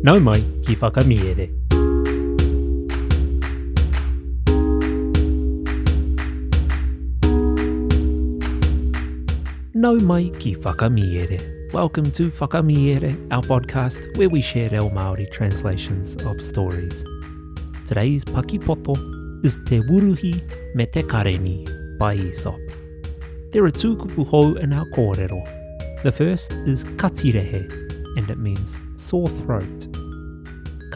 Nau mai ki Whakamiere. Nau mai ki Whakamiere. Welcome to Whakamiere, our podcast where we share reo Māori translations of stories. Today's pakipoto is Te Wuruhi me Te Kareni by Aesop. There are two kupu hou in our kōrero. The first is katirehe, and it means sore throat.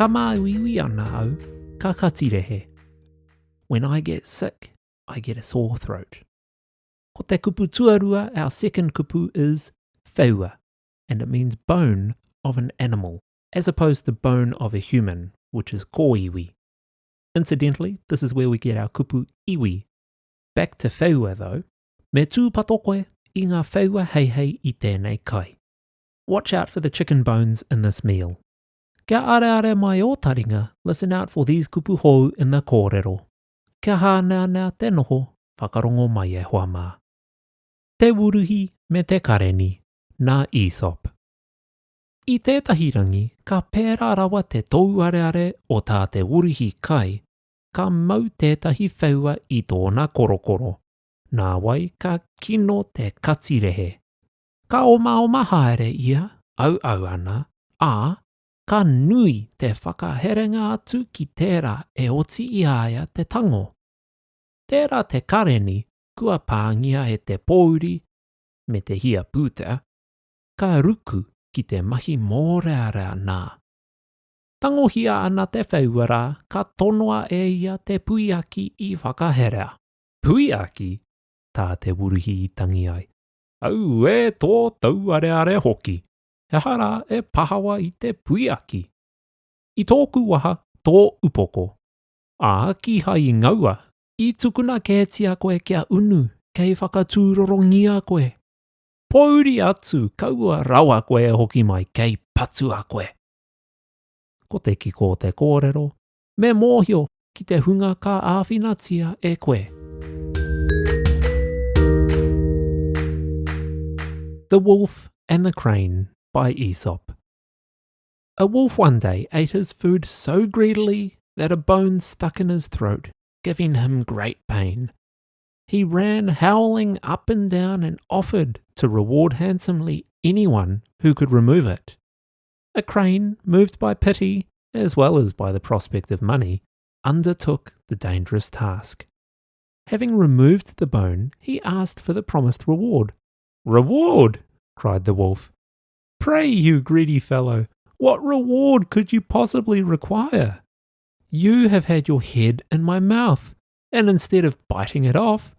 Ka māuiui ana au, ka katirehe. When I get sick, I get a sore throat. Ko te kupu tuarua, our second kupu is wheua, and it means bone of an animal, as opposed to bone of a human, which is kōiwi. Incidentally, this is where we get our kupu iwi. Back to wheua though, me tūpato koe i ngā wheua heihei i tēnei kai. Watch out for the chicken bones in this meal. Kia areare mai ō taringa, listen out for these kupu hou in the kōrero. Kia hāneanea te noho, whakarongo mai e hoa mā. Te wuruhi me te kareni, nā Aesop. I tētahi rangi, ka pērā rawa te tōuareare o tā te wuruhi kai, ka mau tētahi wheua i tōna korokoro. Nāwai ka kino te katirehe. Ka omaoma haere ia, auau ana, ā, ka nui te whakaherenga atu ki tērā e oti i a ia te tango. Tērā te kareni kua pāngia e te pōuri me te hia pūtea, ka ruku ki te mahi mōrearea nā. Tangohia ana te wheua rā, ka tonoa e ia te puiaki i whakaherea. Puiaki? tā te wuruhi i tangi ai. Auē, tō tauareare hoki! He aha rā e pahawa i te puiaki? I tōku waha, tō upoko. Ā, kīhai i ngaua, i tukuna kētia koe kia unu, kei whakatūrorongia koe. Pōuri atu, kaua rawa koe e hoki mai, kei patua koe. Ko te kiko o te kōrero, me mōhio ki te hunga ka āwhinatia e koe. The Wolf and the Crane by Aesop A wolf one day ate his food so greedily that a bone stuck in his throat, giving him great pain. He ran howling up and down and offered to reward handsomely anyone who could remove it. A crane, moved by pity as well as by the prospect of money, undertook the dangerous task. Having removed the bone, he asked for the promised reward. Reward! cried the wolf. Pray you, greedy fellow, what reward could you possibly require? You have had your head in my mouth, and instead of biting it off,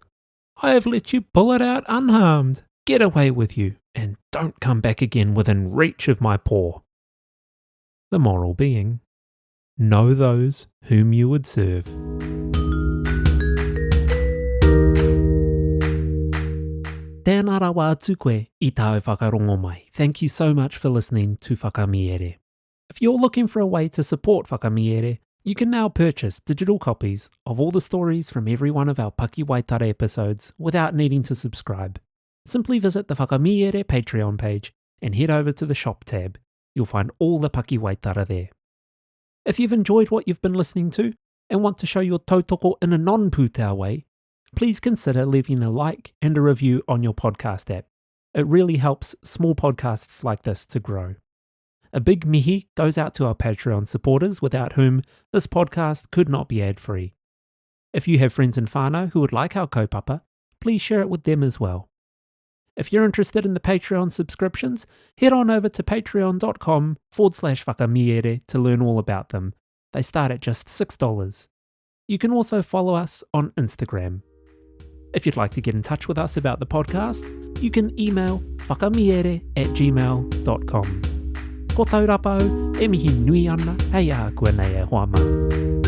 I have let you pull it out unharmed. Get away with you, and don't come back again within reach of my paw. The moral being, know those whom you would serve. Tēnā rawa atu koe i tāu whakarongo mai. Thank you so much for listening to Whakamiere. If you're looking for a way to support Whakamiere, you can now purchase digital copies of all the stories from every one of our Pakiwaitara episodes without needing to subscribe. Simply visit the Whakamiere Patreon page and head over to the shop tab. You'll find all the Pakiwaitara there. If you've enjoyed what you've been listening to and want to show your tautoko in a non-pūtea way, please consider leaving a like and a review on your podcast app. It really helps small podcasts like this to grow. A big mihi goes out to our Patreon supporters, without whom this podcast could not be ad free. If you have friends and whānau who would like our kaupapa, please share it with them as well. If you're interested in the Patreon subscriptions, head on over to patreon.com forward slash whakamiere to learn all about them. They start at just $6. You can also follow us on Instagram. If you'd like to get in touch with us about the podcast, you can email whakamiere at gmail.com. Ko Taurapa au, e mihi nui ana hei a koe nei e hoa mā.